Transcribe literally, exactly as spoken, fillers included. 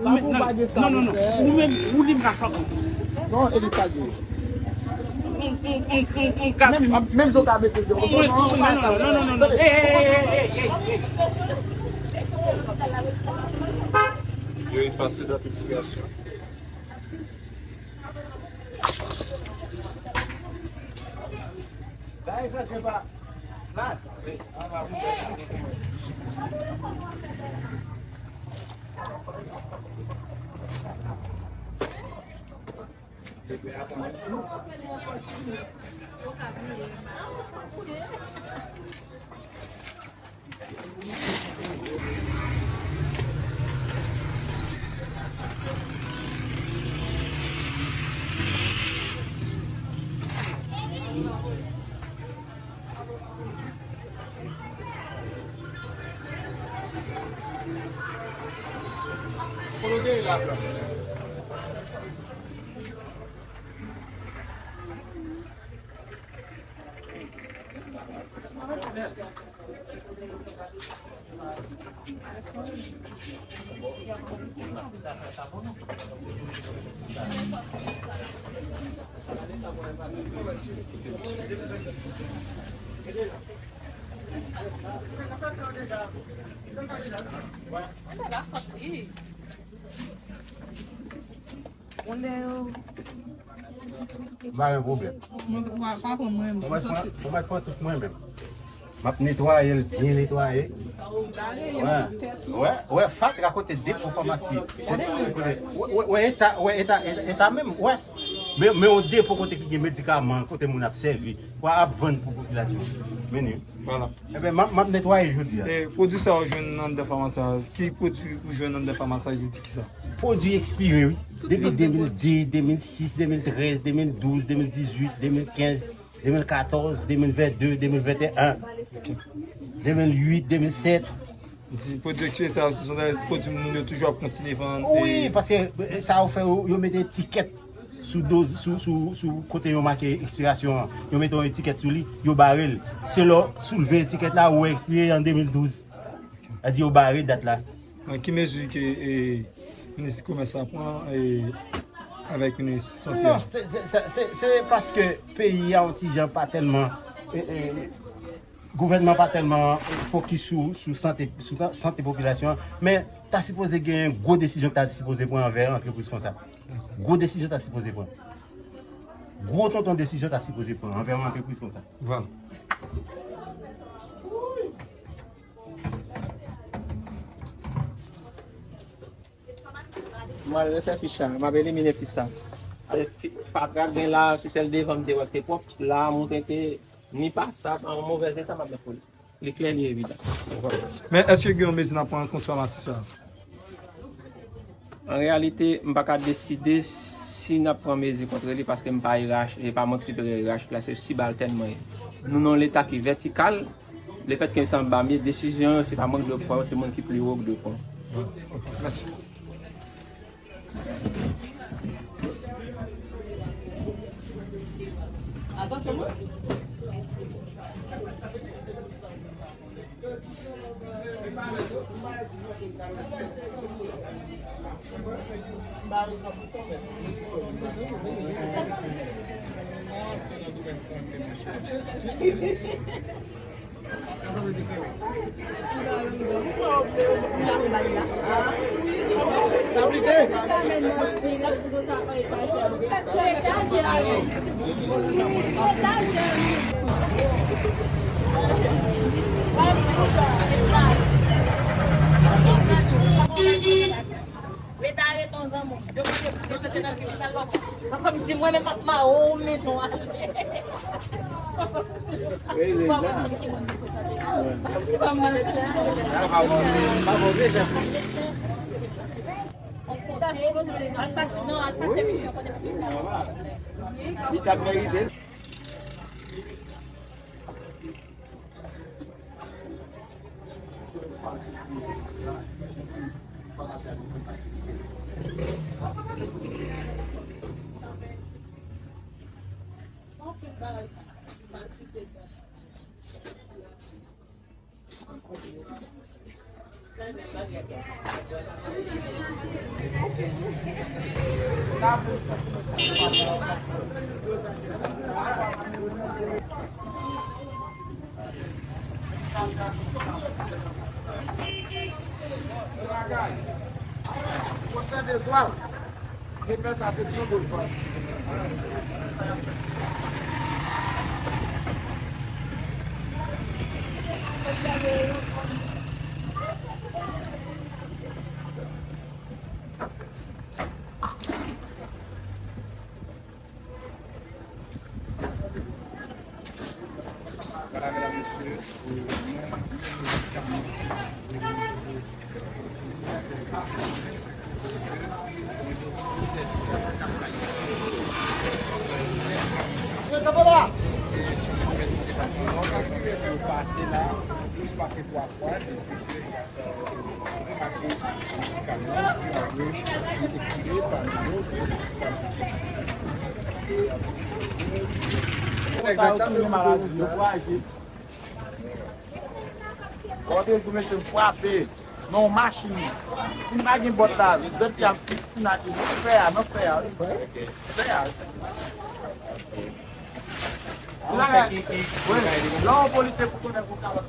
Ou menm, non, non, non, non. Ou menm, ou li m ka fè. Non, e li sa di. On, on, on, on, on ka. Menm, menm jan w ka mete de. Non, non, non, non, non, non, non, non. Hey, hey, hey, hey, hey, hey. Yo efase dat ekspirasyon. M pa gen pwoblèm. Mwen, pa, pa pran mwen menm. Mwen mèt pran, mwen mèt pran tout mwen menm. M ap netwaye l, byen netwaye. Wè, wè, wè, fatra kote depo famasi. Wè, wè, wè, eta, wè, eta, eta, eta menm, wè. Men, men yon depo kote ki gen medikaman, kote moun ap sèvi, wè, ap vann pou popilasyon. Men li. Vwala. Ebyen, m ap, m ap netwaye jodi a. E, pwodui sa yo jwenn anndan famasi a, ki pwodui ou jwenn anndan famasi a, yo di ki sa? Pwodui ekspire, wi. Depi de mil de, de mil sis, de mil trèz, de mil douz, de mil dizuit, de mil kenz, de mil katòz, de mil vennde, de mil venteyen, de mil uit, de mil sèt. Di pwodui ekspire sa yo, se son pwodui moun yo toujou ap kontinye vann. Wi, paske, e, sa yo fè, yo, yo mete etikèt sou doz, sou, sou, sou kote yo make ekspirasyon an. Yo mete yon etikèt sou li, yo bare l. Se lè w soulve etikèt la, ou wè ekspire an de mil douz. Sa di yo bare dat la. Nan ki mezi ke, e, minis komès la pran, e, avèk minis sante a? Non, se, se, se, se, se paske peyi a yon ti jan pa tèlman, e, e, gouvènman pa tèlman, e, fokis sou, sou sante, sou ta-, sante popilasyon an, men ta sipoze gen gwo desizyon ki ta sipoze pran anvè antrepriz konsa. Gwo desizyon ta sipoze pran. Gwo tonton desizyon ta sipoze pran anvè yon antrepriz konsa. Vwala. M al refè fich sa, m ap elimine fich sa. Se fi-, fatra k gen la, si sèl devan m te wè k te pwòp, la a montre ke ni pa sa, an movèz eta, m ap met pou li. Li klè, li evidan. Men èske gen yon mezi n ap pran kont famasi sa a? An reyalite, m pa ka deside si n ap pran mezi kont li paske m pa yerach-, e pa mwen ki siperye yerachik la, se sibaltèn mwen ye. Nou nan yon leta ki vètikal, lefètke se anba m ye, desizyon yo, se pa mwen ki dwe pran yo, se moun ki pi wo ki dwe pran. Mèsi. Leta ret yon zanmi w. Yo mete pou desante nan tribinal la. Papa m di mwen menm m ap mare w, mezon ale. Al pase, non, al pase misyon kote misye. Li t ap merite. Kontan de zwa. Repè sa se pyon de zwa. Voilà, mesdames, messieurs, c'est Sa yo touye maladi yo. Kote jou mesye m frape nan yon machin. Si m pa gen bòt la, dwèt pye a m fin ati nan fè a, nan fè a, wi. Fè a. Wi. La yon polisye pou konnen pou kalòt.